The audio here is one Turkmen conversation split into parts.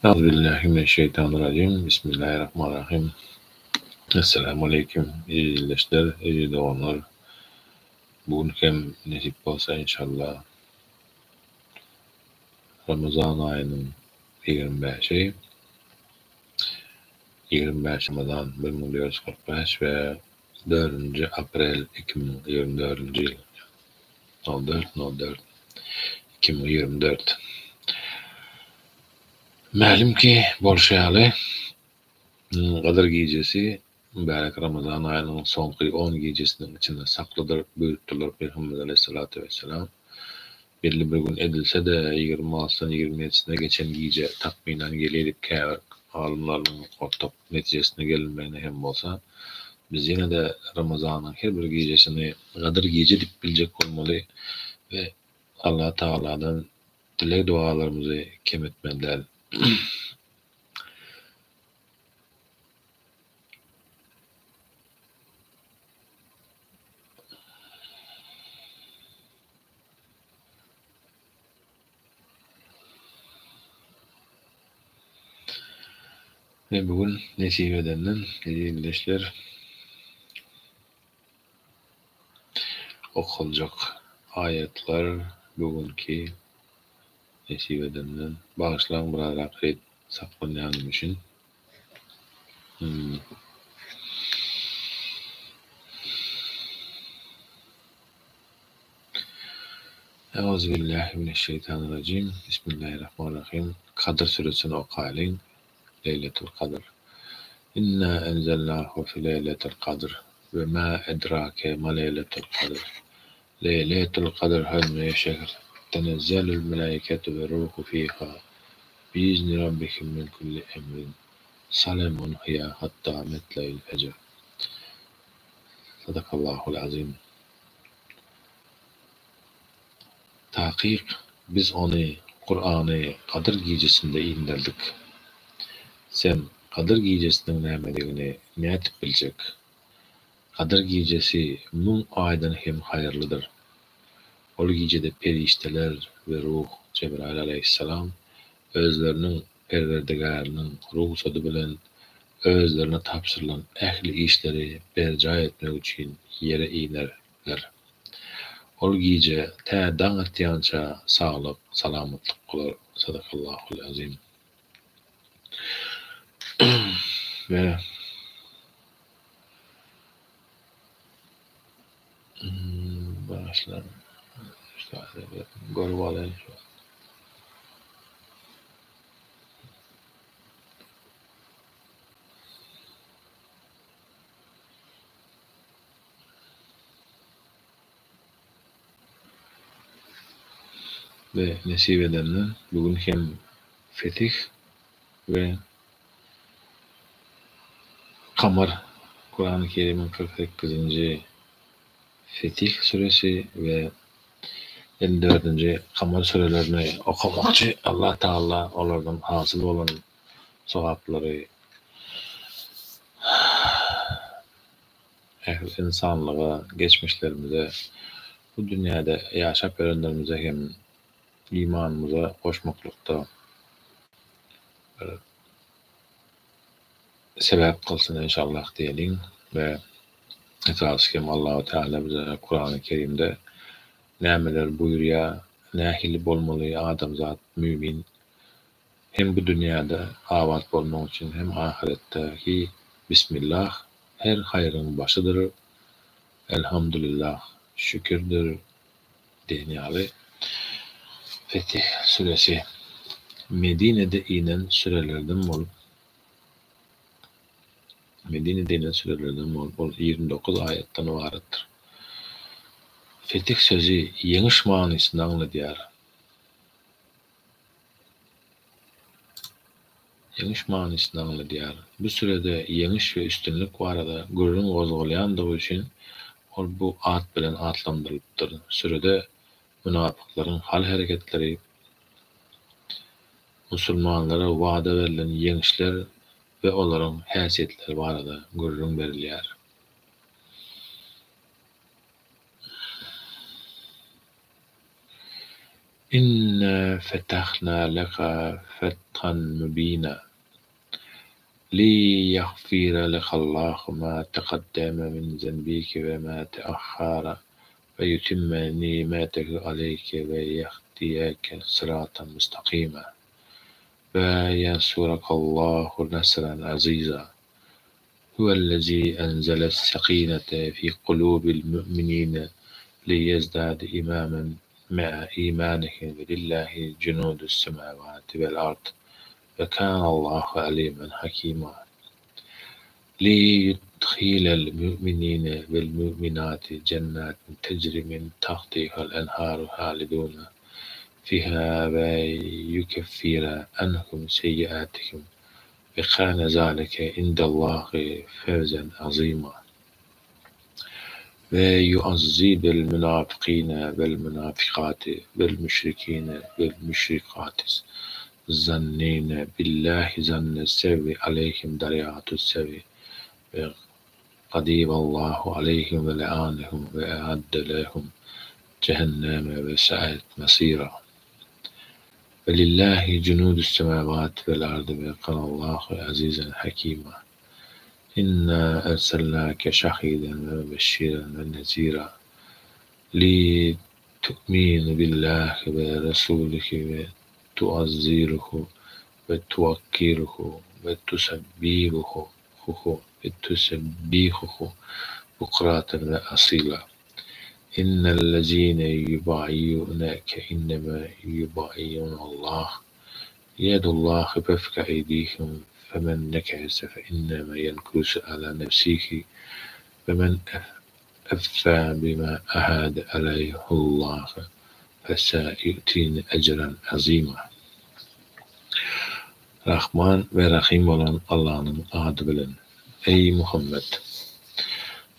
Euzubillahi mineşşeýtanirrajim. Bismillahirrahmanirrahim. Esselamu aleýkum eziz ildeşler, eziz doganlar. Bu gün hem nesip bolsa inşallah Ramazan aýynyň 25-i 25 Ramazan 1445 we 4-nji aprel 2024-nji ýyl. 04 04 2024 Mälim ki, bolşy ýaly, Gadyr gijesi mübärek Ramazan aýynyň soňky on gijesiniň içinde saklydyr buýrupdyrlar Pygamberimiz aleýhissalatu wessalam. Belli bir gün edilse-de, ýigrimi altydan ýigrimi ýedisine geçen gije takmynan gelýär diýip käbir alymlaryň ortak netijesine gelinmegine hem bolsa, biz ýene-de Ramazanyň her bir gijesini Gadyr gije diýip biljek bolmaly we Allah Tagaladan dileg-dogalarymyzy kem etmeli däl. We bu gün nesip edenden, eziz ildeşler, okaljak aýatlar bu günki nesip edenden, bagyşlaň birazrak reýt saklanýanym üçin. Euzubillahi mineşşeýtanirrajim. Bismillahirrahmanirrahim. Kadyr süresini okaýlyň. Leýletul Kadr. Inna enzelnahu fi leýletil kadr we ma edrake ma leýletul kadr. Leýletul kadr haýrun mine şehr. Tenezzelul melaiketu we ruhu fiha biizni rabbihim min kulli emrin. Salemun hiýa hatta metle'il fejr. Sadakallahul azim. Takyk, Biz ony, Kurany, Gadyr gijesinde inderdik. Sen Gadyr gijesiniň nämedigini nädip biljek? Gadyr gijesi müň aýdan hem haýyrlydyr. Ol gijede perişdeler we ruh, Jebraýyl alaýhyssalam, özleriniň Perwerdigäriniň rugsady bilen özlerine tabşyrylan ähli işleri berjaý etmek üçin ýere inerler. Ol gije tä daň atýança saglyk, salamatlyk bolar. Sadakallahul azim. We Bagyşlaň. Görüp alaýyn şu. We nesip edenden bu gün hem Fetih we Kamar Kurany Kerimiň 48-nji Fetih süresi we 54-nji Kamar sürelerini okamakçy. Allah Tagala olardan hasyl bolan sogaplary ähli ynsanlyga, geçmişlerimize, bu dünýäde ýaşap ýörenlerimize hem imanymyza goşmaklykda bir sebäp kylsyn enşallah diýeliň we esasy hem Allahu Teala bize Kurany Kerimde nämeler buýurýar, nähili bolmaly adamzat mümin hem bu dünýäde abat bolmak üçin hem ahyretde ki Bismillah her haýryň başydyr, Elhamdülillah şükürdir diýen ýaly Fetih süresi Medinede inen sürelerden bolup Medinede inen sürelerden bolup ol 29 aýatdan ybaratdyr. Fetih sözi ýeňiş manysyny aňladýar. Ýeňiş manysyny aňladýar. Bu sürede ýeňiş we üstünlik barada gürrüň gozgalýandygy üçin ol bu at bilen atlandyrylypdyr. Sürede mynapyklaryň hal-hereketleri, musulmanlara wada berlen ýeňişler we olaryň häsiýetleri barada gürrüň berilýär. Inna fetahna leke fethan mubina. Liýagfira lekallahu ma tekaddeme min zenbike we ma teahhara we ýutimme ni'metehu aleýke we ýehdiýeke syratan mustakima. We ýensurakallahu nasran aziza. Huwellezî enzeles-sekînete fî kulûbil mu'minîne liýezdâdû îmânen me'a îmânihim ve lillâhi cunûdus-semâvâti vel-ard ve kânallâhu alîmen hakîmâ. Liyudhilel mu'minîne vel-mu'minâti cennâtin tecrî min tahtiha'l-enhâru hâlidûne fîhâ ve yukeffira anhum seyyiâtihim ve kâne zâlike indellâhi fevzen azîmâ. Ve yuazzibel münâfıkîne vel-münâfıkâti vel-müşrikîne vel-müşrikâti zannîne billâhi zannes-sev'i aleyhim derecâtus-sev'i ve gadiballâhu aleyhim ve le'anehum ve e'adde lehum cehenneme ve sâet mesîrâ. Ve lillâhi cunûdus-semâvâti vel-ardı ve kânallâhu azîzen hakîmâ. Innâ erselnâke şahiden ve mübeşşiren ve nezîrâ. Li tu'minû billâhi ve resûlihi ve tuazzîruhu ve tuvakkiruhu ve tusebbihuhu ve tusebbihuhu bukraten ve asîlâ. İnnellezîne yubâyi'ûneke innemâ yubâyi'ûnallâh yedullâhi fevke eydîhim femen nekese fe innemâ yenkusu alâ nefsihi ve men evfâ bimâ ahade aleyhullâhu feseyu'tîhî ecren azîmâ. Rahman we Rahym bolan Allanyň ady bilen. Eý, Muhammet!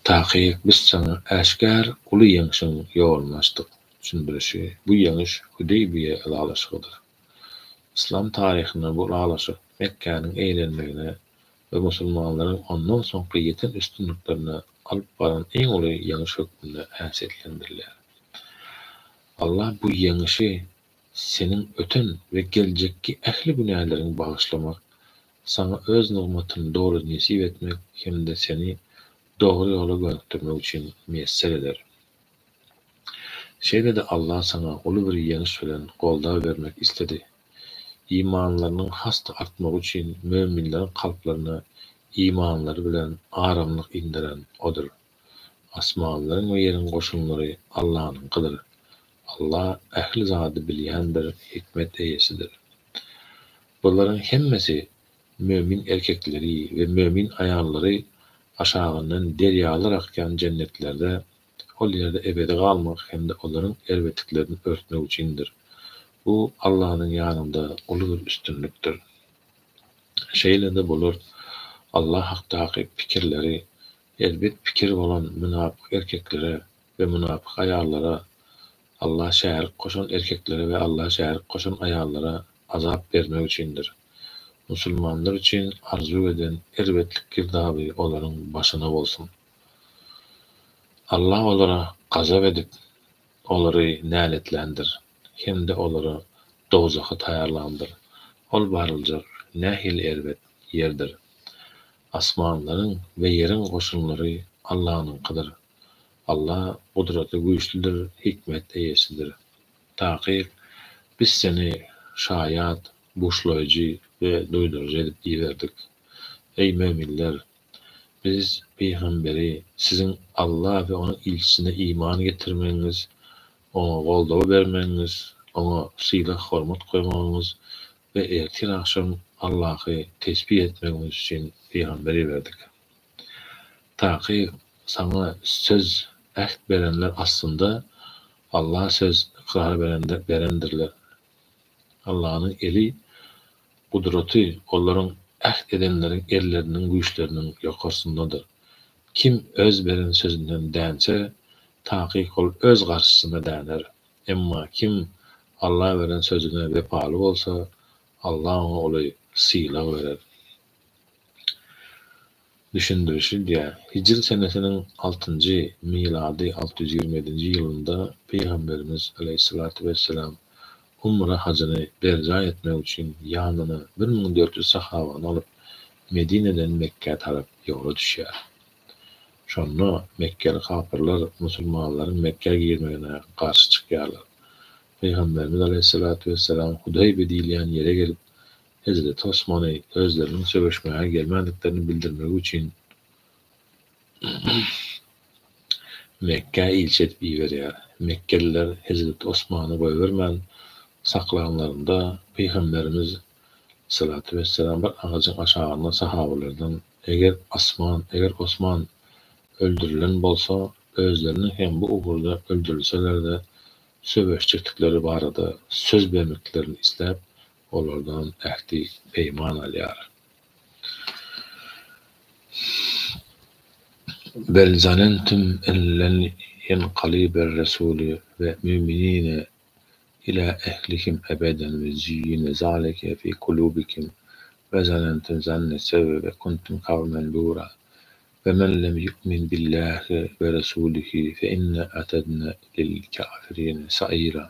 Takyk Biz saňa äşgär uly ýeňşiň ýoluny açdyk. Düşündirişi, Bu ýeňiş Hudeýbiýe ylalaşygydyr. Yslam taryhynda bu ylalaşyk Mekgäniň eýelenmegine we musulmanlaryň ondan soňky ýeten üstünliklerine alyp baran iň uly ýeňiş hökmünde häsiýetlendirilýär. Allah bu ýeňişi seniň öten we geljekki ähli günäleriňi bagyşlamak, saňa Öz nygmatyny doly nesip etmek hem-de seni dogry ýola gönükdirmek üçin miýesser eder. Şeýle-de Allah saňa uly bir ýeňiş bilen goldaw bermek isledi. Imanlarynyň has-da artmagy üçin möminleriň kalplaryna imanlary bilen aramlyk inderen Odur. Asmanlaryň we ýeriň goşunlary Allanyňkydyr. Allah ähli zady bilýändir, hikmet eýesidir. Bularyň hemmesi mömin erkekleri we mömin aýallary aşagyndan derýalar akýan jennetlerde, ol ýerde ebedi galmak hem-de olaryň erbetliklerini örtmek üçindir. Bu Allanyň ýanynda uly bir üstünlikdir. Şeýle-de bular Allah hakdaky pikirleri erbet pikir bolan mynapyk erkeklere we mynapyk aýallara, Alla şärik goşan erkeklere we Alla şärik goşan aýallara azap bermek üçindir. Musulmanlar üçin arzuw eden erbetlik girdaby olaryň başyna bolsun. Alla olara gazap edip, olary näletländir hem-de olara dowzahy taýýarlandyr. Ol baryljak nähili erbet ýerdir! Asmanlaryň we ýeriň goşunlary Allanyňkydyr. Alla gudraty güýçlüdir, hikmet eýesidir. Takyk, Biz seni şaýat, buşlaýjy we duýduryjy edip iberdik. Eý, möminler! Biz pygamberi siziň Alla we Onuň ilçisine iman getirmegiňiz, oňa goldaw bermegiňiz, oňa sylag-hormat goýmagyňyz we ertir-agşam Allahy tesbih etmegiňiz üçin pygamber iberdik. Takyk, saňa söz, äht berenler aslynda Alla söz, ykrar berendirler. Allanyň eli, gudraty olaryň äht edenleriň elleriniň güýçleriniň ýokarsyndadyr. Kim öz beren sözünden dänse, takyk ol öz garşysyna däner. Emma kim Alla beren sözüne wepaly bolsa, Alla oňa uly sylag berer. Düşündirişi diýýär. Hijri senesiniň altynjy, milady 627-nji ýylynda Pygamberimiz aleýhissalatu wesselam. umra hajyny berjaý etmek üçin ýanyna 1400 sahabany alyp, Medineden Mekgä tarap ýola düşýär. Şonda mekgeli kapyrlar musulmanlaryň Mekgä girmegine garşy çykýarlar. Pygamberimiz aleýhissalatu wessalam Hudaýbe diýilýän ýere gelip, hezreti Osmany özleriniň söweşmäge gelmändiklerini bildirmegi üçin Mekgä ilçi edip iberýär. Mekgeliler hezreti Osmany goýbermän saklanlarynda, Pygamberimiz, salatu wessalam, bir agajyň aşagynda sahabalardan, Eger Osman, eger Osman öldürilen bolsa, özleriniň hem bu ugurda öldürilseler-de söweşjekdikleri barada söz bermeklerini isläp, olardan ähdi-peýman alýar. Bel zanentum en len ýenkalibel resulu we müminine ila ehlihim ebeden we züýýine zalike fi kulubikim we zanentum zanne sewi we kuntum kawmen bura we men lem ýu'min billahi we resulihi fe inna atadna lil kafirine saira.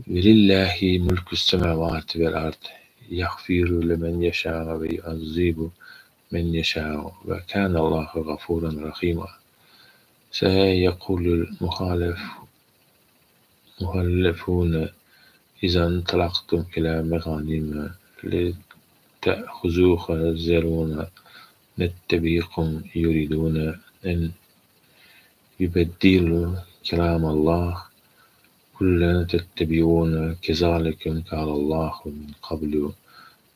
Welillähi mülküs semawati wel ard, ýagfiru limen ýeşâ we ýuazzibu men ýeşâ we kânallahu gafuran rahîmâ. Seýekulul muhallefûne izan talaktum ilâ meganime lite'huzûhâ zerûnâ nettebi'kum ýuridûne en ýubeddilû kelâmallah Kul len tettebi'una kezalikum kalallahu min kablu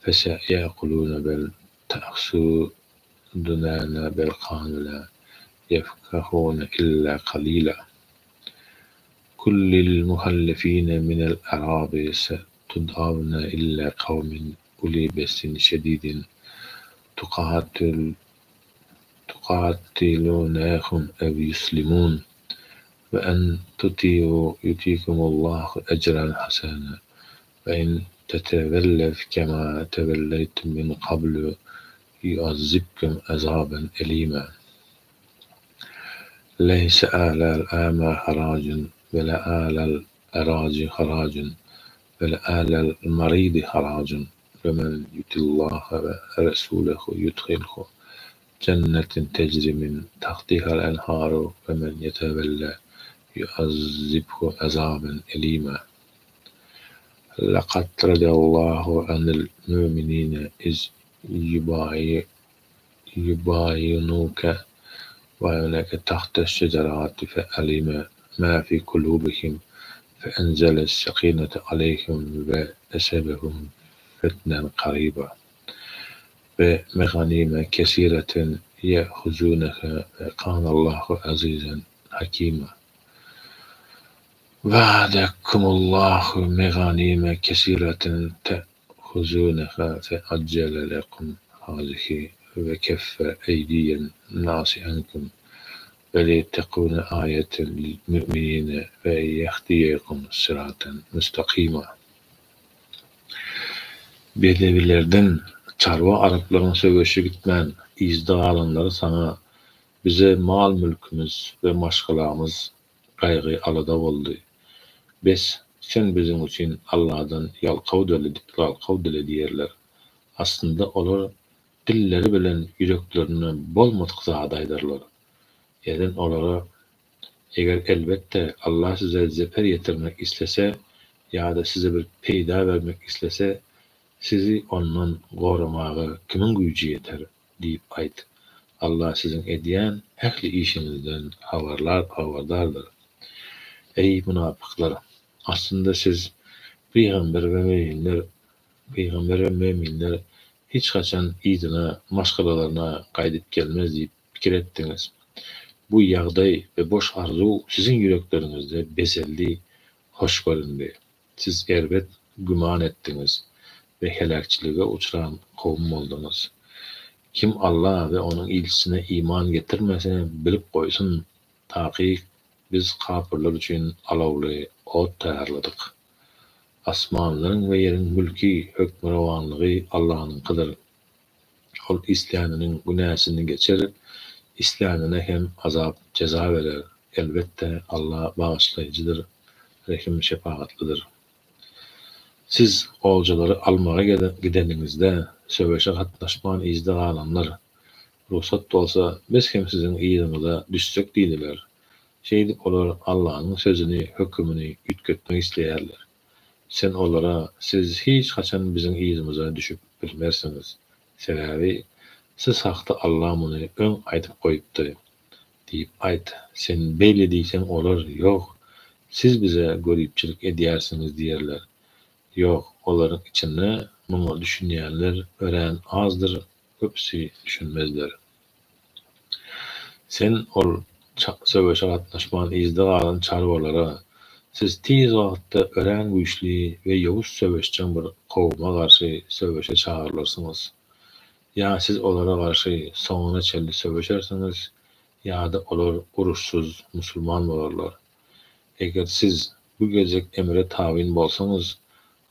feseýekulune bel tahsudunana bel kanu la ýefkahune illa kalila. Kul lil muhallefine minel a'rabi setud'awne illa kawmin uli besin şedidin tukatilunehum ew yuslimun we en tuti'u yutikumullahu ecren hasene we in tetevellev kema tevelleytum min kablu yuazzibkum azaben elima. Leyse alel a'ma haracun ve la alel a'raci haracun ve la alel maridi haracun ve men yutillaha ve resulehu yudhilhu cennetin tecri min tahtihal enharu ve men yetevelle yuazzibhu azaben elima. Lekad radiyallahu anil müminine iz yubayinuke tahte şecerati fe alime ma fi kulubihim fe enzele sekinete aleyhim ve esebehum fetnen kariba ve meganime kesireten yehuzuneha ve kanallahu azizen hakima. Va'adekumullahu meganime kesireten te'huzuneha fe accele lekum hazihi ve keffe eydiyen nasi ankum ve li tekune ayeten lil müminine ve yehdiyekum sıraten müstakima. Bedewilerden çarwa araplaryň söweşe gitmän yzda galanlary saňa "Bize mal-mülkümiz we maşgalamyz gaýgy-alada boldy. Bes, sen biziň üçin Alladan ýalkaw dile diýerler. Aslynda olar dilleri bilen ýüreklerinde bolmadyk zady aýdarlar. Eden olara Eger elbetde Allah size zeper ýetirmek islese ýa-da size bir peýda bermek islese, sizi Ondan goramaga kimiň güýji ýeter? diýip aýt. Allah siziň edýän ähli işiňizden habardardyr. Eý, mynapyklar! Aslynda siz, pygamber we möminler, pygamber we möminler hiç haçan yzyna, maşgalalaryna gaýdyp gelmez diýip pikir etdiňiz. Bu ýagdaý we boş arzuw siziň ýürekleriňizde bezeldi, hoş göründi. Siz erbet güman etdiňiz we heläkçilige uçran kowum bolduňyz. Kim Alla we Onuň ilçisine iman getirmese, bilip goýsun, takyk Biz kapyrlar üçin alawly ot taýýarladyk. Asmanlaryň we ýeriň mülki, hökmürowanlygy Allanyňkydyr. Ol isläniniň günäsini geçer, islänine hem azap, jeza berer. Elbetde, Alla bagyşlaýjydyr, rehim-şepagatlydyr. Siz oljalary almaga gideniňizde, söweşe gatnaşman yzda galanlar, Rugsat bolsa, biz hem siziň yzyňyza düşsek diýdiler. Şeýdip olar Allanyň sözüni, hökümini üýtgetmek isleýärler. Sen olara, Siz hiç haçan biziň yzymyza düşüp bilmersiňiz. Sebäbi siz hakda Alla muny öň aýdyp goýupdy. Diýip aýt. Sen beýle diýseň olar, Ýok, siz bize göripçilik edýärsiňiz diýerler. Ýok, olaryň içinde muňa düşünýänler örän azdyr, köpüsi düşünmezler. Sen ol söweşe gatnaşman yzda galan çarwalara, Siz tiz wagtda örän güýçli we ýowuz söweşjeň bir kowuma garşy söweşe çagyrylarsyňyz. Ýa siz olara garşy soňuna çenli söweşersiňiz, ýa-da olar uruşsyz musulman bolarlar. Eger siz bu gezek emre tabyn bolsaňyz,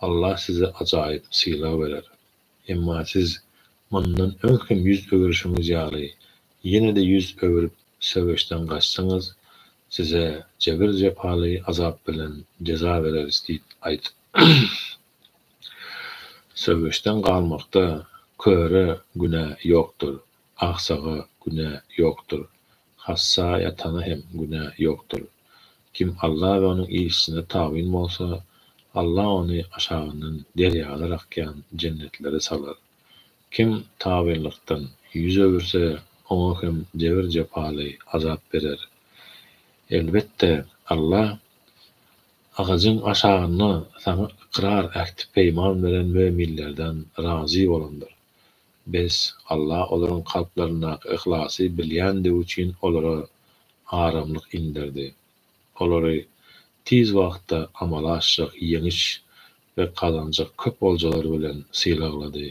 Allah size ajaýyp sylag berer. Emma siz mundan öň hem ýüz öwürişiňiz ýaly, ýene-de ýüz öwürip söweşden gaçsaňyz, size jebir-jepaly azap bilen jeza bereris diýip aýt. Söweşden galmakda köre günä ýokdur, agsaga günä ýokdur, hassa ýatana hem günä ýokdur. Kim Alla we Onuň ilçisine tabyn bolsa, Alla ony aşagyndan derýalar akýan jennetlere salar. Kim tabynlykdan ýüz öwürse, oňa hem jebir-jepaly azap berer. Elbetde, Alla Agajyň aşagynda saňa ykrar ähti-peýman beren möminlerden razy bolandyr. Bes, Alla olaryň kalplaryndaky yhlasy bilýändigi üçin olara aramlyk inderdi. Olary tiz wagtda amala aşjak ýeňiş we gazanjak köp oljalar bilen sylaglady.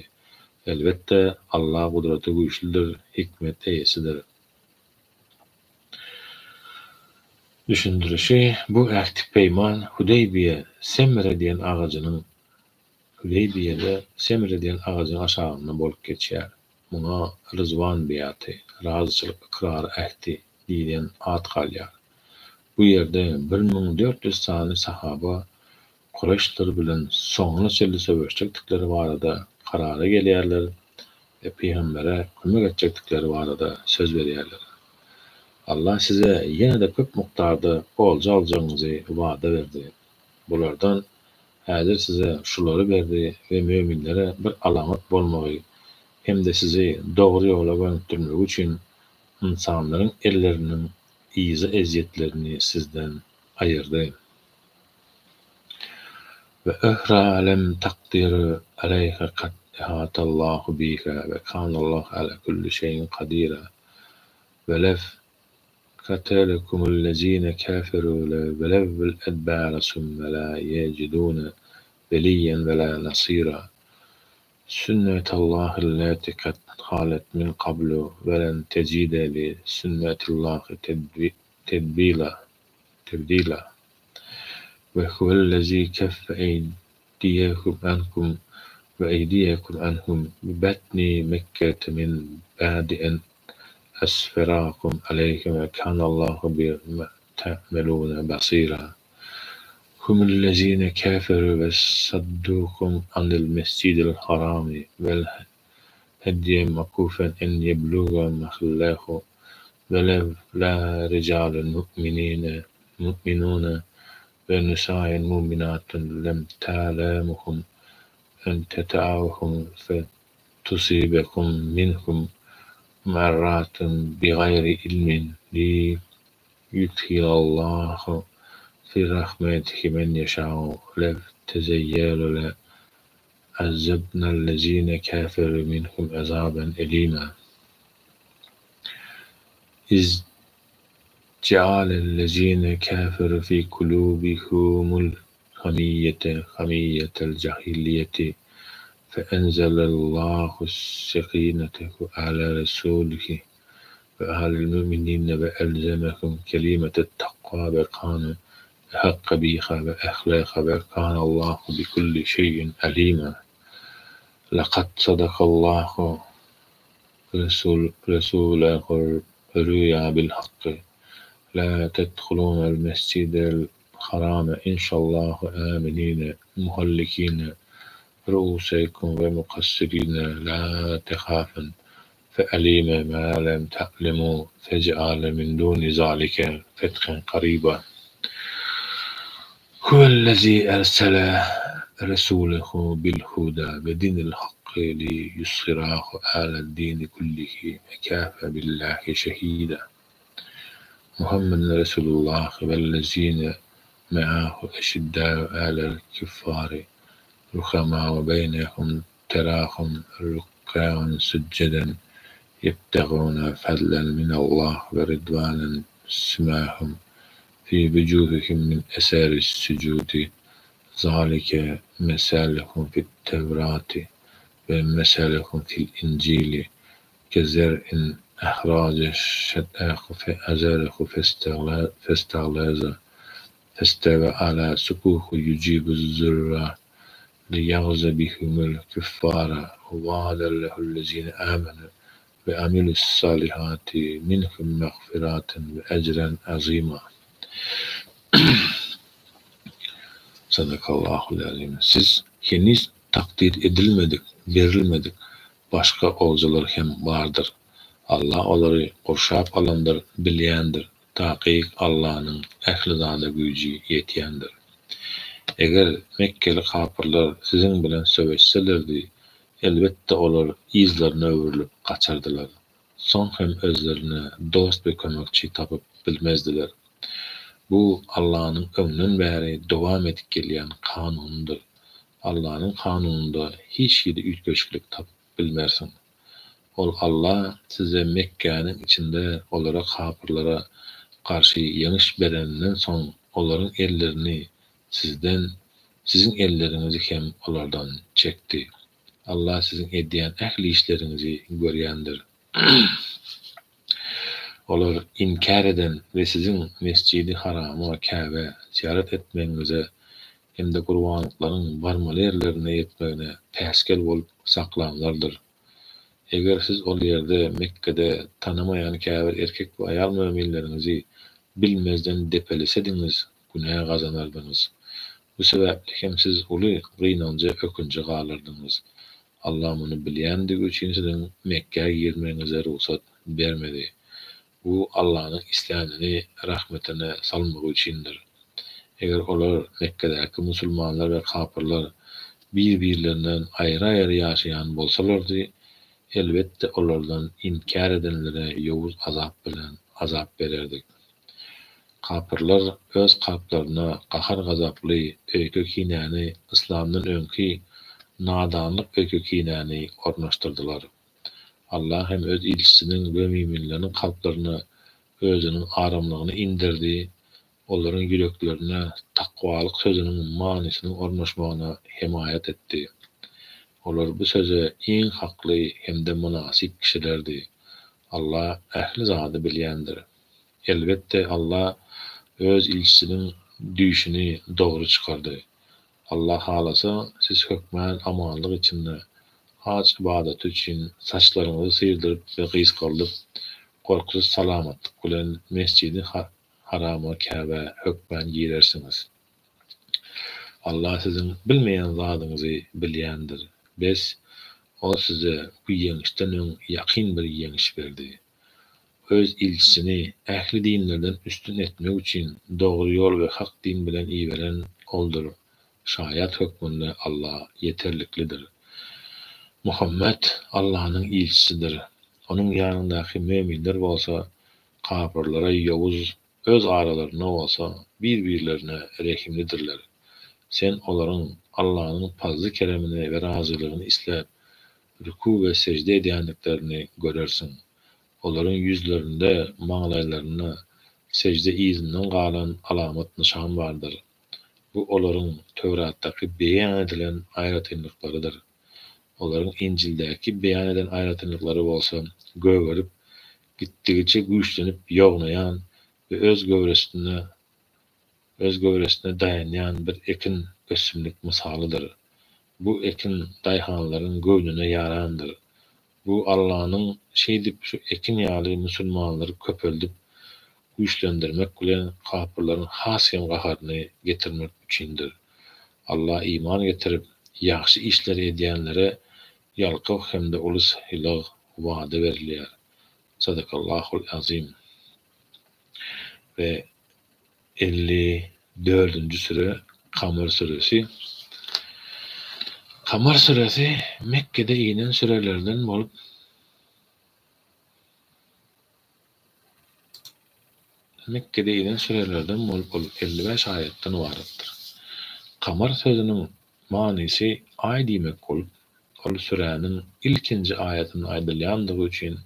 Elbetde, Alla gudraty güýçlüdir, hikmet eýesidir. Düşündirişi, Bu ähti-peýman Hudeýbiýe Semre diýen agajynyň Hudeýbiýede Semre diýen agajyň aşagynda bolup geçýär. Muňa Ryzwan beýaty, razyçylyk ykrary ähdi, diýlen at galýar. Bu ýerde 1400 sany sahaba Kureýşler bilen soňuna çenli söweşjekdikleri barada karara gelýärler we pygambere kömek etjekdikleri barada söz berýärler. Allah size ýene-de köp mukdarda olja aljagyňyzy wada berdi. Bulardan häzir size şulary berdi we möminlere bir alamat bolmagy hem-de sizi dogry ýola gönükdirmegi üçin ynsanlaryň elleriniň yza-ezýetlerini sizden aýyrdy. We uhra lem takdiru aleýha kad ehatallahu biha we kanallahu ala kulli şeýin kadira we lew katelekumul-lezine keferu le welewwül edbara summe la ýejidune weliýen we la nasira Sünnetallahi'lleti kad halet min kablu we len tejide li sünnetillahi tebdila tebdila We huwellezî keffe eýdiýehum ankum we eýdiýekum anhum bi batni Mekkete min ba'di en asferakum aleýhim we kanallahu bima ta'melune basira. Humullezine keferu we saddukum anil mesjidil harami wel hedye makufen en yebluga mahillehu we-lewlâ ricalun mu'minine mu'minune we nisâun mu'minâtun lem ta'lemuhum en teta'uhum fe-tusibekum minhum ma'arratun bigaýri ilmin li-yudhilallahu fi rahmetihi men yeşâ'u lev tezeyyelu le azzebnellezine keferu minhum azaben elîmâ. Iz jealellezine keferu fi kulubihumul hamiyyete hamiyyetel jahiliyyeti fe enzelallahu sekinetehu ala resulihi ve alel müminine ve elzemehum kelimetet takva ve kanu ehakka biha ve ehleha ve kanallahu bi kulli şeyin alima. Lekad sadakallahu resulehur rüya bil hakky la tedhulunel mescidel harame inşallahu aminine muhallikine. Ru'usekum ve mukassirine la tehafun fe'alime ma lem ta'lemu feceale min duni zalike fethen kariba. Huvellezî ersele resûlehu bil huda ve dinil hakki li yuzhirahu aled-dini kullihi ve kâfe billahi şehîdâ. Muhammedun Resulullah vellezîne me'ahu eşiddâ'u alel küffâri ruhamâ'u beynehum terâhum rük'an sücceden yebtegûne fadlen minallah ve ridvânen simâhum fî vücûhihim min eseris sücûdi zâlike meseluhum fi't-Tevrâti ve meseluhum fil-İncîli kezer'in ehrace şet'ehu fe'azerehu festağlaza festeve alâ sukuhu yucibuz-zurrâ liyağza bihumul küffâre vaadallâhu'llezîne âmenû ve amilu's-sâlihâti minhum mağfireten ve ecren azîmâ. Sadakallahul-azim. Siz heniz takdyr edilmedik, berilmedik başga oljalar hem bardyr. Allah olary gurşap alandyr, bilýändir. Takyk Allanyň ähli zada güýji ýetýändir. Eger mekgeli kapyrlar siziň bilen söweşselerdi, elbetde olar yzlaryna öwrülip gaçardylar. Soň hem özlerine dost we kömekçi tapyp bilmezdiler. Bu Allanyň öňden bäri dowam edip gelýän kanunydyr. Allanyň kanunynda hiç hili üýtgeşiklik tapyp bilmersiň. Ol Alla size Mekgäniň içinde olara kapyrlara garşy ýeňiş bereninden soň olaryň ellerini sizden, siziň elleriňizi hem olardan çekdi. Alla siziň edýän ähli işleriňizi görýändir. Olar inkär eden we siziň Mesjidi Harama, Käbä, zyýarat etmegiňize hem-de gurbanlyklaryň barmaly ýerlerine ýetmegine päsgel bolup saklanlardyr. Eger siz ol ýerde, Mekgede, tanamaýan käbir erkek we aýal möminleriňizi bilmezden depelesediňiz, günä gazanardyňyz. Bu sebäpli hem siz uly gynanja, ökünje galardyňyz. Allah muny bilýändigi üçin siziň Mekgä girmegiňize rugsat bermedi. Bu Allanyň islänini rahmetine salmagy üçindir. Eger olar, Mekgedäki musulmanlar we kapyrlar, bir-birlerinden aýry-aýry ýaşaýan bolsalardy, elbetde olardan inkär edenlere ýowuz azap bilen azap bererdik. Kapyrlar öz kalplaryna gahar-gazaply öýke-kinäni yslamdan öňki nadanlyk öýke-kinäni ornaşdyrdylar. Allah hem öz ilçisiniň we müminleriň kalplaryna Özüniň aramlygyny inderdi, olaryň ýüreklerine takwalyk sözüniň manysynyň ornaşmagyna hemaýat etdi. Olar bu söze iň hakly hem-de mynasyp kişilerdi. Allah ähli zady bilýändir. Elbetde, Allah Öz ilçisiniň düýşüni dogry çykardy. Allah halasa, siz hökmän amanlyk içinde haj ybadaty üçin saçlaryňyzy syrdyryp we gysgaldyp, gorkusyz salamatlyk bilen Mesjidi Harama, Käbä, hökmän girersiňiz. Allah siziň bilmeýän zadyňyzy bilýändir. Bes, Ol size bu ýeňişden öň ýakyn bir ýeňiş berdi. Öz ilçisini ähli dinlerden üstün etmek üçin dogry ýol we hak din bilen iberen Oldur. Şaýat hökmünde Alla ýeterliklidir. Muhammet Allanyň ilçisidir. Onuň ýanyndaky möminler bolsa kapyrlara ýowuz, öz aralarynda bolsa bir-birlerine rehimlidirler. Sen olaryň Allanyň pazly-keremini we razylygyny isläp, rükû we sežde edýändiklerini görersiň. Olaryň ýüzlerinde, maňlaýlarynda sežde yzyndan galan alamat-nyşan bardyr. Bu olaryň Töwratdaky beýan edilen aýratynlyklarydyr. Olaryň Injildäki beýan eden aýratynlyklary bolsa gögerip, gitdigiçe güýçlenip ýognaýan we öz göwresinde öz göwresine daýanýan bir ekin ösümlik mysalydyr. Bu ekin daýhanlaryň göwnüne ýarandyr. Bu Allanyň şeýdip şu ekin ýaly musulmanlary köpeldip güýçlendirmek bilen kapyrlaryň has hem gaharyny getirmek üçindir. Alla iman getirip, Ýagşy işleri edýänlere ýalkaw hem-de uly sylag wada berilýär. Sadakallahul azim. We 54-nji süre Kamar süresi. Kamar süresi Mekgede inen sürelerden bolup, Mekgede inen sürelerden bolup ol 55 aýatdan ybaratdyr. Kamar sözüniň manysy aý diýmek bolup, ol süräniň ilkinji aýatynda aýdylýandygy üçin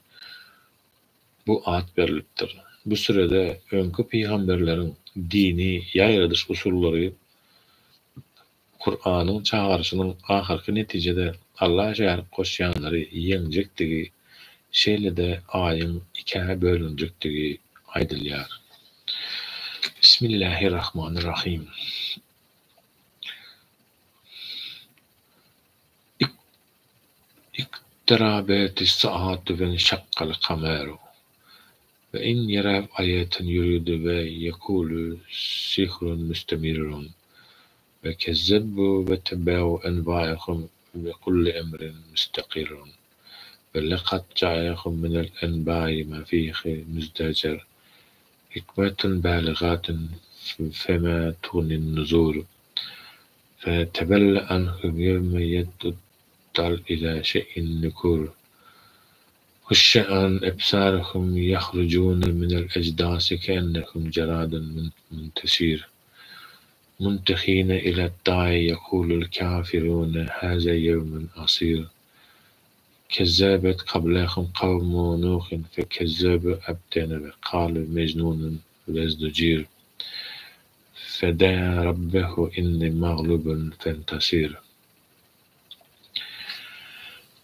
bu at berlipdir. Bu sürede öňki pygamberleriň dini ýaýradyş usullary, Kuranyň çagyryşynyň ahyrky netijede Alla şärik goşýanlary ýeňjekdigi, şeýle-de Aýyň ikä bölünjekdigi aýdylýar. Bismillahirrahmanirrahim. Ikterabeti's-saatu we'n-şakkal kameru we in ýeraw aýaten ýuridu we ýekulu sihrun müstemirrun we kezzebbu wettebe'u enwa'ehum we kullu emrin müstekirrun we lekad ja'ehum minel enba'i ma fihi müzdecer hikmetun baligatun fema tugnin nuzur Fetebelle anhum ýewme ýed'ud-dal ila şeý'in nukur. Huşşe'an ebsaruhum ýahrujune minel ejdasi keennehum jeradun munteşir. Muntehine iled-da'i ýekulul kafirune haza ýewmun asir. Kezzebet kablehum kawmu Nuhin fekezzebu abdena we kalu mejnunun wezdujir. Fedaa rabbehu inni maglubun fentasir.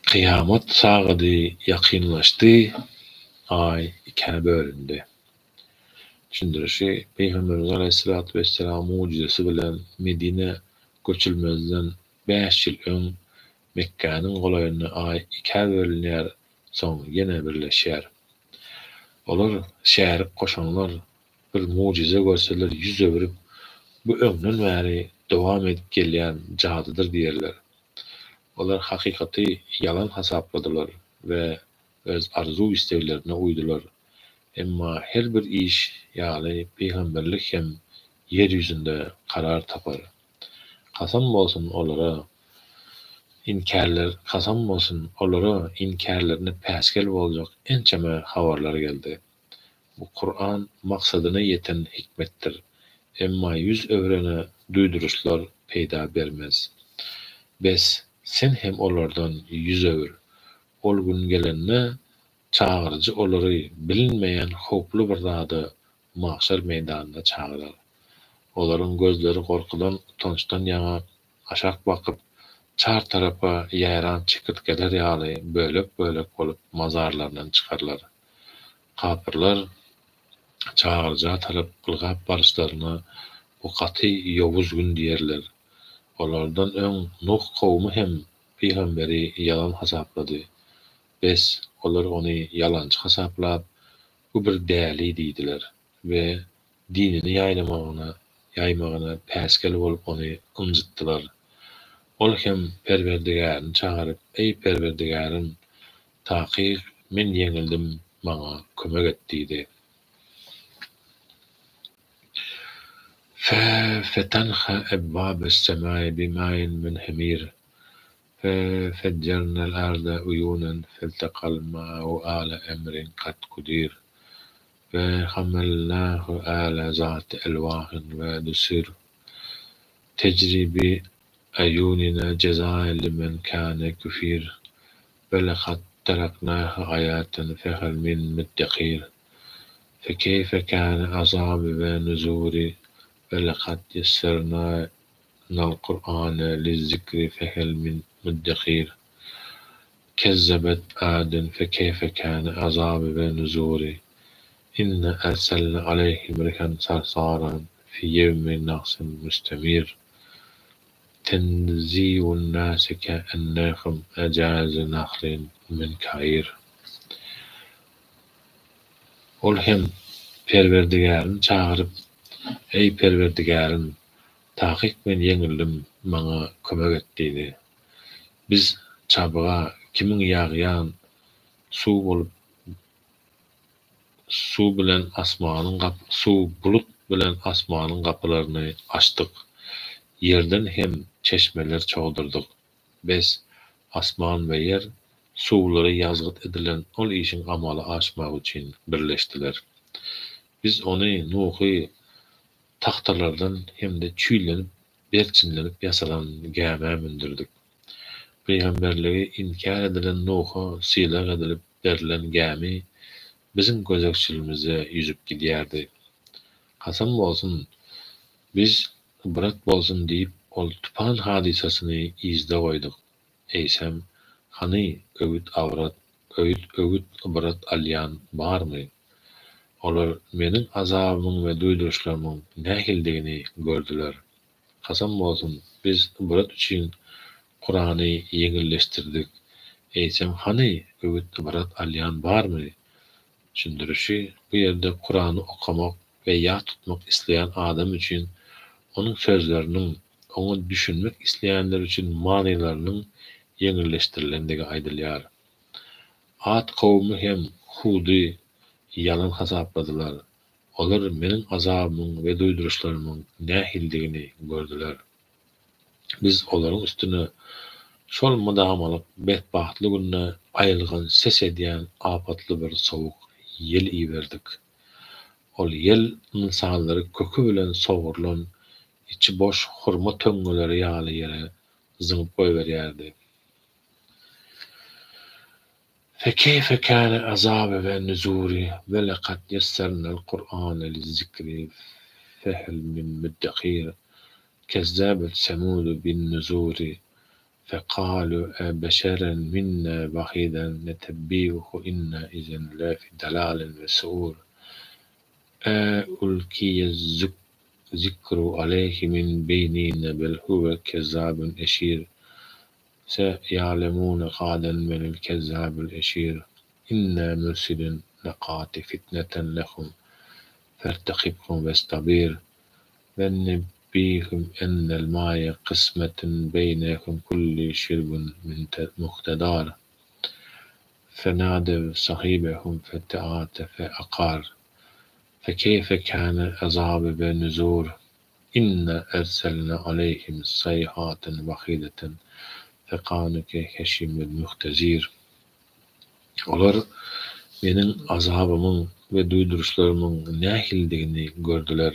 Kyýamat sagady ýakynlaşdy, Aý ikä bölündi. Düşündirişi, Pygamberimiz aleýhissalatu wessalam mugjyzasy bilen Medinä göçülmezden bäş ýyl öň Mekgäniň golaýynda Aý ikä bölünýär, soň ýene birleşýär. Olar şärik goşanlar bir mugjyza görseler ýüz öwrüp, bu öňden bäri dowam edip gelýän jadydyr diýerler. Olar hakykaty ýalan hasapladylar we öz arzuw-isleglerine uýdular. Emma her bir iş ýaly pygamberlik hem ýer ýüzünde karar tapar. Kasam bolsun olara inkärler kasam bolsun olara inkärlerine päsgel boljak ençeme habarlar geldi. Bu Kuran maksadyna ýeten hikmetdir. Emma ýüz öwrene duýduryşlar peýda bermez. Bes, sen hem olardan ýüz öwür. Ol gün gelende, çagyryjy olary bilinmeýän howply bir zada magşar meýdanyna çagyrar. Olaryň gözleri gorkudan, utançdan ýaňa aşak bakyp, çar tarapa ýaýran çekirtgeler ýaly bölek-bölek bolup mazarlaryndan çykarlar. Kapyrlar çagyryja tarap ylgap baryşlaryna bu gaty ýowuz gün diýerler. Olardan öň Nuh kowumy hem pygamberi ýalan hasaplady. Bes, olar ony ýalançy hasaplap, bu bir däli diýdiler we dinini ýaýlamagyna ýaýmagyna päsgel bolup ony ynjytdylar. Ol hem Perwerdigärini çagyryp, Eý, Perwerdigärim! Takyk, men ýeňildim, maňa kömek et diýdi. Fe fetanha ebwabes-semai bimain munhemir, fe fejjernel arda uyunen feltekal ma'u ala emrin kad kudir, we hamelnahu ala zati elwahin we dusur, tejri bi a'yunina jezaen limen kane kufir, we lekad tereknaha aýaten fehel min müddekir, fekeyfe kane azaby we nuzuri, we lekad ýessernal Kur'ane lizzikri fehel min müddekir, kezzebet adun fekeyfe kane azaby we nuzuri, inna erselna aleýhim rihan sarsaran fi ýewmi nahsin müstemir. Tenzi'un-nase ke'ennehum a'jazu nahlin munkair. Ol hem Perwerdigärini çagyryp, Eý, Perwerdigärim! Takyk men ýeňildim, Maňa kömek et diýdi. Biz çabga kimin ýagýan suw bolup suw bilen asmanyň suw bulut bilen asmanyň gapylaryny açdyk. Ýerden hem çeşmeler çogdurdyk. Bes, asman we ýer suwlary ýazgyt edilen ol işiň amala aşmagy üçin birleşdiler. Biz ony, Nuhy, tagtalardan hem-de çüýlenip, berçinlenip ýasalan gämä mündürdik. Pygamberligi inkär edilen Nuha sylag edilip berlen gämi biziň gözegçiligimizde ýüzüp gidýärdi. Kasam bolsun, biz ybrat bolsun diýip ol tupan hadysasyny yzda goýduk. Eýsem, hany öwüt-abrat, öwüt-ybrat alýan barmy? Olar Meniň azabymyň we duýduryşlarymyň nähilidigini gördüler. Kasam bolsun, biz ybrat üçin Kurany ýeňilleşdirdik. Eýsem, hany öwüt-ybrat alýan barmy? Düşündirişi, Bu ýerde Kurany okamak we ýat tutmak isleýän adam üçin onuň sözleriniň, oňa düşünmek isleýänler üçin manylarynyň ýeňilleşdirilendigi aýdylýar. Ad kowumy hem Hudy ýalan hasapladylar. Olar Meniň azabymyň we duýduryşlarymyň nähilidigini gördüler. Biz olaryň üstüne şol mydamalyk betbagtly günde aýylganç ses edýän apatly bir sowuk ýel iberdik. Ol ýel ynsanlary köki bilen sogrulan içi boş hurma töňňeleri ýaly ýere zyňyp goýberýärdi. Fekeýfe kâne azaby we nuzuri we lekad ýessernel Kur'ane lizzikri fehel min müddekir kezzebet semudu bin nuzuri fekalu e beşeren minna wahiden netebbiuhu inna izen lefi dalalin we suur e ulkiye zikru aleyhi min beynina bel huve kezzabun eşir Seýalemune gadan menil kezzabul eşir, inna mürsilin nakati fitneten lehum fertekibhum westabir, we nebbihum ennel maye kysmetun beýnehum kulli şirbin muhtedar, fenadew sahibehum feteate fe akar, fekeýfe kâne azaby we nuzur. Inna erselna aleýhim saýhaten wahideten fekanu ke heşimil muhtezir. Olar Meniň azabymyň we duýduryşlarymyň nähilidigini gördüler.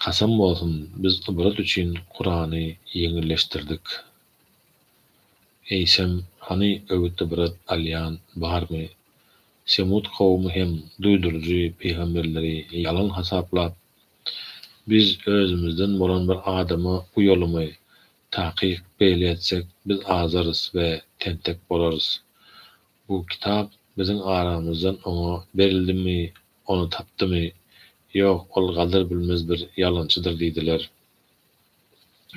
Kasam bolsun, biz ybrat üçin Kurany ýeňilleşdirdik. Eýsem, hany öwüt-ybrat alýan barmy? Semud kowumy hem duýduryjy pygamberleri ýalan hasaplap, Biz özümizden bolan bir adama uýalymy? Takyk beýle etsek, biz azarys we tentek bolarys. Bu kitap biziň aramyzdan oňa berildimi, ony tapdymy? Ýok, ol gadyr bilmez bir ýalançydyr diýdiler.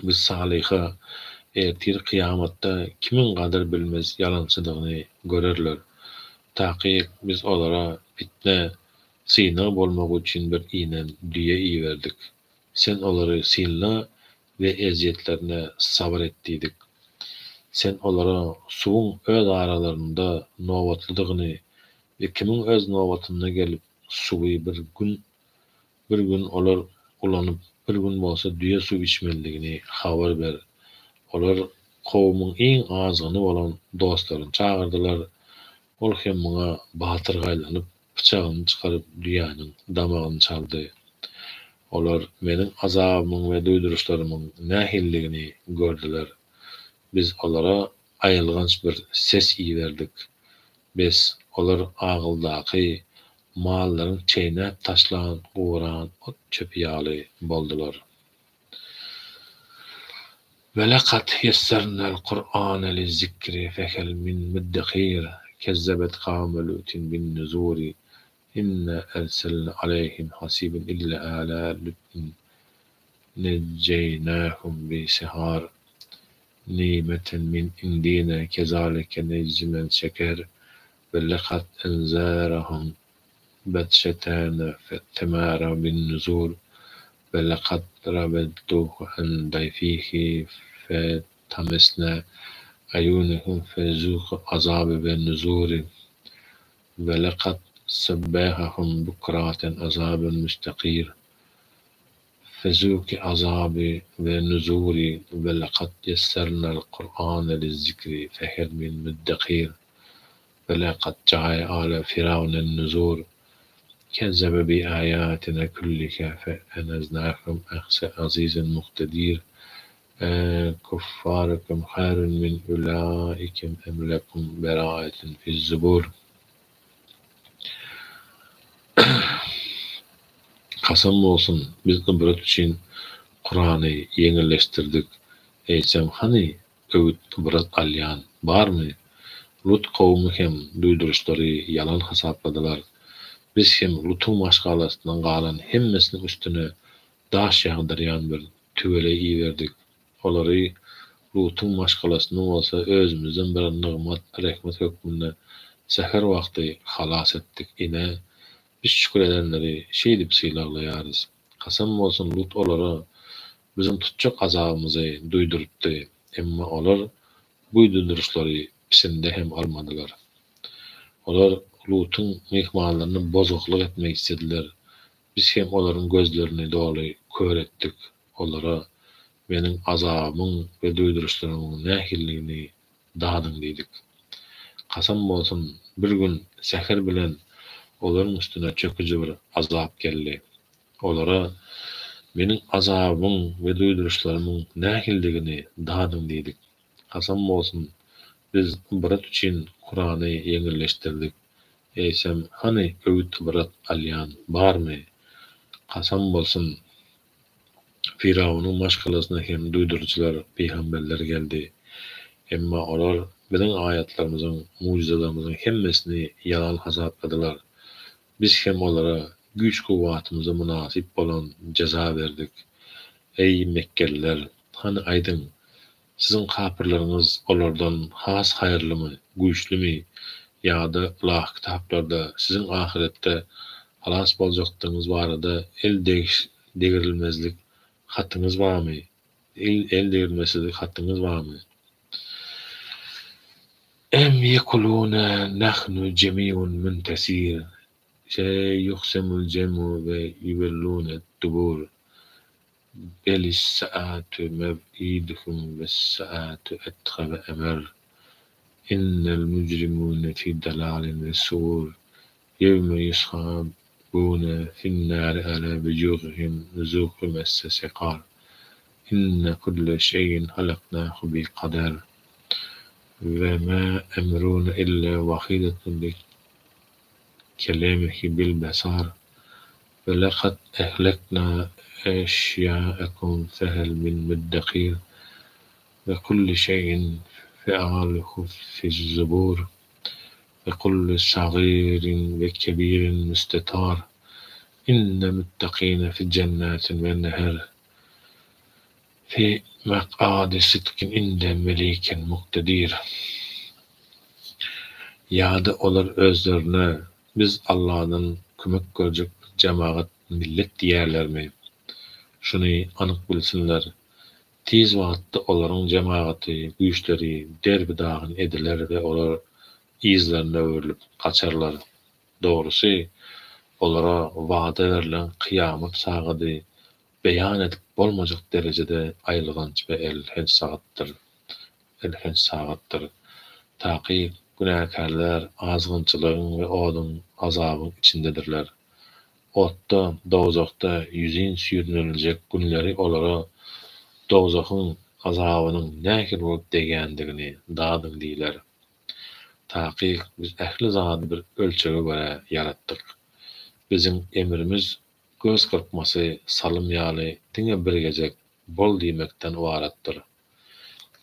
Biz Salyha, Ertir kyýamatda kimiň gadyr bilmez ýalançydygyny görerler. Takyk, biz olara pitne, synag bolmagy üçin bir inen düýe iberdik. Sen olary synla we ezýetlerine sabyr et diýdik. Sen olara suwuň öz aralarynda nobatlydygyny we kimiň öz nobatynda gelip suwy bir gün Bir gün olar ulanyp, bir gün bolsa düýe suw içmelidigini habar ber. Olar kowumyň iň azgyny bolan dostlaryny çagyrdylar. Ol hem muňa batyrgaýlanyp, pyçagyny çykaryp düýäniň damagyny çaldy. Olar Meniň azabymyň we duýduryşlarymyň nähilidigini gördüler. Biz olara aýylganç bir ses iberdik. Bes, olar agyldaky mallaryň çeýnäp taşlan guran ot-çöpi ýaly boldular. Welekad ýessernel Kur'ane lizzikri fehel min müddekir kezzebet kawmu Lutin bin nuzuri inna erselna aleýhim hasiben illa ala Lutin nejjeýnahum bi sehar Nimeten min indina kezalike nejzi men şeker we lekad enzerahum betşetena fetemaraw bin nuzur. Ve lekad ravedduhu an dayfihi fetamesna a'yunehum fezuku azabi ve nuzuri. Ve lekad sebbehahum bukraten azabun müstakir. Fezuki azabi ve nuzuri ve lekad yessernel Kur'ane lizzikri fehel min müddekir. Ve lekad ca'e ale firavnen nuzur. Kezzebe bi ayatina kulliha fe eneznahum ahse azizin muktedir. Kuffarukum hayrun min ulaikum em lekum beraetun fiz-zubur. Kasam bolsun, biz ybrat üçin Kurany ýeňilleşdirdik. Eýsem hany öwüt-ybrat alýan barmy? Lut kowumy hem duýduryşlary ýalan hasapladylar. Biz hem Lutuň maşgalasyndan galan hemmesiniň üstüne daş ýagdyrýan bir tüweleý iberdik. Olary, Lutuň maşgalasyny bolsa özümizden bir nygmat, rehmet hökmünde säher wagty halas etdik. Ine, biz şükür edenleri şeýdip sylaglaýarys. Kasam bolsun, Lut olara Biziň tutjak azabymyzy duýdurypdy. Emma olar bu duýduryşlary pisinde hem almadylar. Olar Lutuň myhmanlaryna bozgaklyk etmek islediler. Biz hem olaryň gözlerini doly kör etdik. Olara, Meniň azabymyň we duýduryşlarymyň nähilidigini dadyň diýdik. Kasam bolsun, bir gün säher bilen olaryň üstüne çöküji bir azap geldi. Olara, Meniň azabymyň we duýduryşlarymyň nähilidigini dadyň diýdik. Kasam bolsun, biz ybrat üçin Kurany ýeňilleşdirdik. Eýsem, hany öwüt-ybrat alýan barmy? Kasam bolsun, Firawunyň maşgalasyna hem duýduryjylar, pygamberler geldi. Emma olar Biziň aýatlarymyzyň, mugjyzalarymyzyň hemmesini ýalan hasapladylar. Biz hem olara güýç-kuwwatymyza mynasyp bolan jeza berdik. Eý, mekgeliler! Hany aýdyň, siziň kapyrlaryňyz olardan has haýyrlymy, güýçlümi ýa-da ylahy kitaplarda siziň ahyretde halas boljakdygyňyz barada el degrilmezlik hatyňyz barmy, el degrilmesizlik hatyňyz barmy? Em ýekulune nahnu jemiun muntesir, seýuhzemul jemu we ýuwellune dubur, belis-saatu mew'iduhum wes-saatu edha we emer, innel mujrimune fi dalalin we suur, ýewme ýushabune fin-nari ala wujuhihim zuku messe sekar, inne kulle şeýin halaknahu bi kader, we ma emruna illa wahidetun bi kelemhi bil basar, we lekad ehlekna eşýaekum fehel min müddekir, we kulli şeýin fealuhu fiz-zubur, we kulli sagirin we kebirin müstetar, inne müttekine fi jennatin we neher, fi mek'adi sidkin inde melikin muktedir. Ýa-da olar özlerine Biz Alladan kömek görjek bir jemagat, millet diýýärlermi? Şuny anyk bilsinler, tiz wagtda olaryň jemagaty, güýçleri derbi-dagyn ediler we olar yzlaryna öwrülip gaçarlar. Dogrusy, olara wada berlen kyýamat sagady beýan edip bolmajak derejede aýylganç we elhenç sagatdyr. Elhenç sagatdyr. Takyk, günäkärler azgynçylygyň we oduň, azabyň içindedirler. Otda, dowzahda ýüzin süýreniljek günleri olara dowzahyň azabynyň nähili bolup degýändigini dadyň diýler. Takyk, biz ähli zady bir ölçege görä ýaratdyk. Biziň emrimiz göz gyrpmasy salym ýaly diňe bir gezek bol diýmekden ybaratdyr.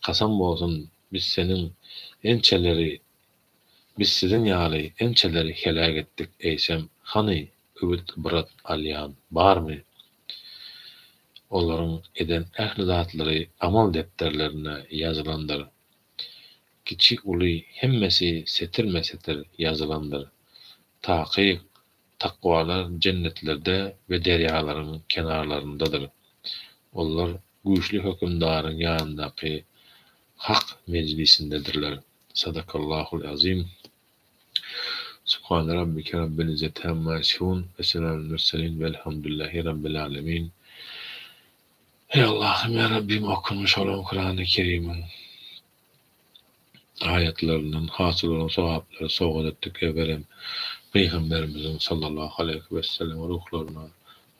Kasam bolsun, biz seniň ençeleri, biz siziň ýaly ençeleri heläk etdik, eýsem, hany, öwüt-ybrat alýan barmy? Olaryň eden ähli zatlary amal depderlerinde ýazylandyr. Kiçi-uly hemmesi setirme-setir ýazylandyr. Takyk. Takwalar jennetlerde we derýalaryň kenarlaryndadyr. Olar güýçli hökümdaryň ýanyndaky Hak mejlisindedirler. Sadakallahul azim. Subhane rabbike rabbil izzeti amma ýasifun we selamul murselin welhamdüllahi rabbil alemin. Eý Allahym ýa Rabbim okunmuş bolan Kurany Kerimiň aýatlaryndan hasyl bolan sogaplary sowgat etdik ewerem Pygamberimiziň sallallahu aleýhi wessellem ruhlaryna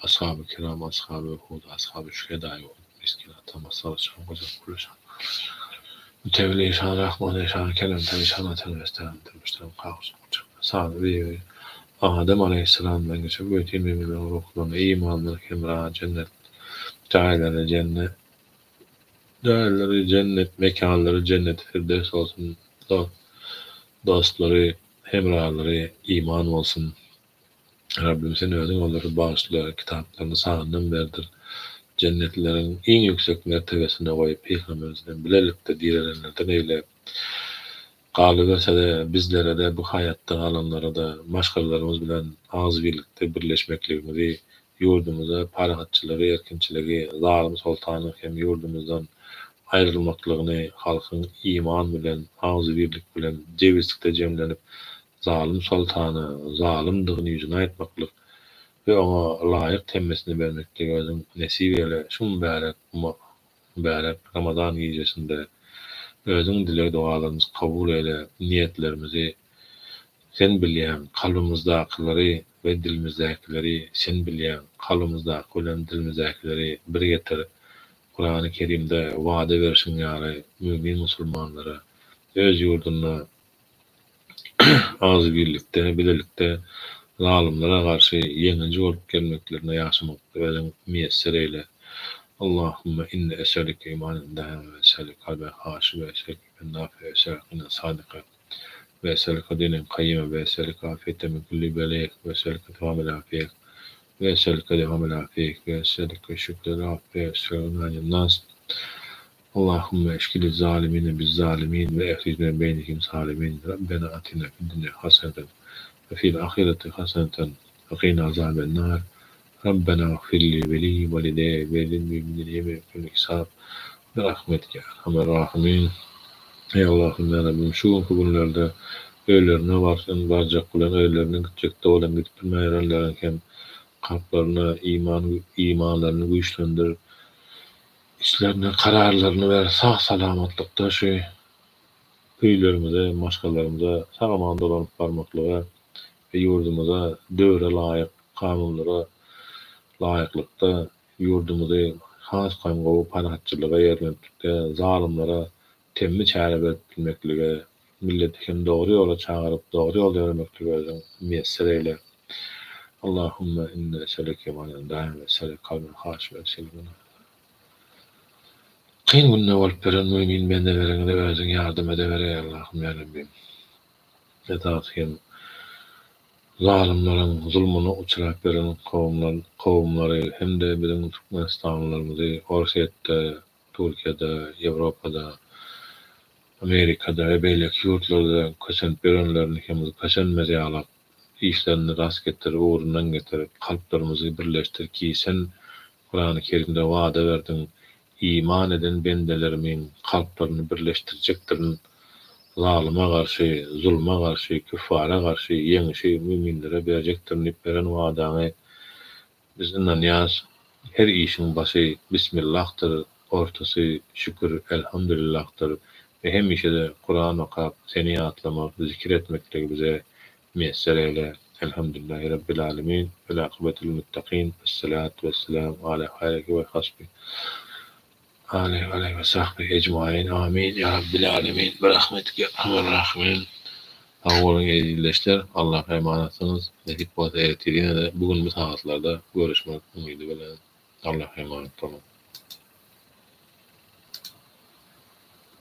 Ashaby kiram ashaby uhud ashaby şühedaýy uhud miskin atam asal şan goja gully şan Mütewili şan rahmany şan kelemter şan atan westan durmuşdan kawus Sady bibi Adam aleýhissalamdan geçen bütin müminleriň ruhlaryna imanlar hemra jennet jaýlary jennet jaýlary jennet mekanlary jenneti firdöws bolsun dostlary hemralary iman bolsun Rabbim sen özüň olary bagyşla kitaplaryny sagyndan berdir jennetleriň iň ýüksek mertebesine goý pygamberimiz bilen bilelikde direlenlerden eýle Galyberse-de, bizlere-de, bu haýatda galanlara-da maşgalalarymyz bilen agzybirlikde birleşmekligimizi, ýurdumyza parahatçylygy, erkinçiligi, zalym soltanyň hem ýurdumyzdan aýrylmaklygyny halkyň iman bilen, agzybirlik bilen jebislikde jemlenip, zalym soltana zalymdygyny ýüzüne aýtmaklyk we oňa laýyk temmesini bermekligi özüň nesip eýle, şu mübärek Mübärek Ramazan gijesinde Özüň dileg-dogalarymyzy kabul eýle, niýetlerimizi Sen bilýäň, kalbymyzdakylary we dilimizdäkileri Sen bilýäň, kalbymyzdaky bilen dilimizdäkileri bir getir, Kurany Kerimde wada berşiň ýaly mümin musulmanlara öz ýurdunda Agzybirlikde, bilelikde zalymlara garşy ýeňiji bolup gelmeklerine ýaşamakda özüň miýesser eýle. Allahumma inni eselüke imanen daimen we eselüke kalben haşi we eselüke ilmen nafi we eselüke ginen sadika we eselüke dinen kaýýime we eselüke afiyeten min kulli beleyek we eselüke tewamel afiyek we eselüke dewamel afiyek we eselüke şükrel affe we eselüke ginen nas Allahümme eşkili zalimine biz zalimin ve ehrijne beynihim salimin Rabbena atina fid dünya haseneten ve fil ahireti haseneten ve qina azaben nar Rabbena gfirli ve li valideye ve lil müminine yevme yekumul hisab Bi rahmetike erhamer rahimin Eý Allahym ýa Rabbim şu günki günlerde öýlerine barsyn barjak bilen öýlerine gitjekde bolan gidip bilmän ýörenleriň hem kalplaryna iman imanlaryny güýçlendir Içlerine kararlaryny ber, sag-salamatlykda şu öýlerimize, maşgalalarymyza sag-aman dolanyp barmaklyga we ýurdumyza döwre laýyk kanunlara laýyklykda ýurdumyzy has hem gowy parahatçylyga ýerletmekde, zalymlara temmi çäre berip bilmeklige, milleti hem dogry ýola çagyryp, dogry ýolda ýöremeklige özüň miýesser eýle. Allahümme inne eseleke imanen daim we eseleke kalben haşi we eseleke Kyn günde bolup beren mümin bendeleriňize özüň ýardam edeweri eý Allahym ýa Rabbim. Esasy hem zalymlaryň zulmuna uçrap ýören kowumlar kowumlary hem-de biziň türkmenistanlylarymyzy Orsýetde, Türkiýede, Ýewropada, Amerikada we beýleki ýurtlarda kösenip ýörenlerini hem kösenmez ýalak işlerini rast getir, ugrundan getir, kalplarymyzy birleşdir ki sen Kurany Kerimde wada berdiň, iman eden bendelerimiň kalplaryny birleşdirjekdirin, zalyma garşy, zulma garşy, küffara garşy ýeňişi müminlere berjekdirin diýip beren wadaňy Biz ynanýas, her işiň başy Bismillahdyr, ortasy Şükür, Elhamdülillahdyr we hemişe-de Kuran okap, Seni ýatlamak, zikir etmekligi bize miýesser eýle. Elhamdülillahi Rabbil Alemin, Wel-akybetul Muttakin, Wessalatu wesselam ala haýri we hasbi Alihi aleýhi we sahbihi ejmain Amin ýa Rabbil Alemin Birahmetike ýa Erhamer Rahimin Sag boluň eziz ildeşler Allaha emanatsyňyz nesip bolsa ertir ýene-de bu gün bu sagatlarda görüşmek umydy bilen Allaha emanet boluň.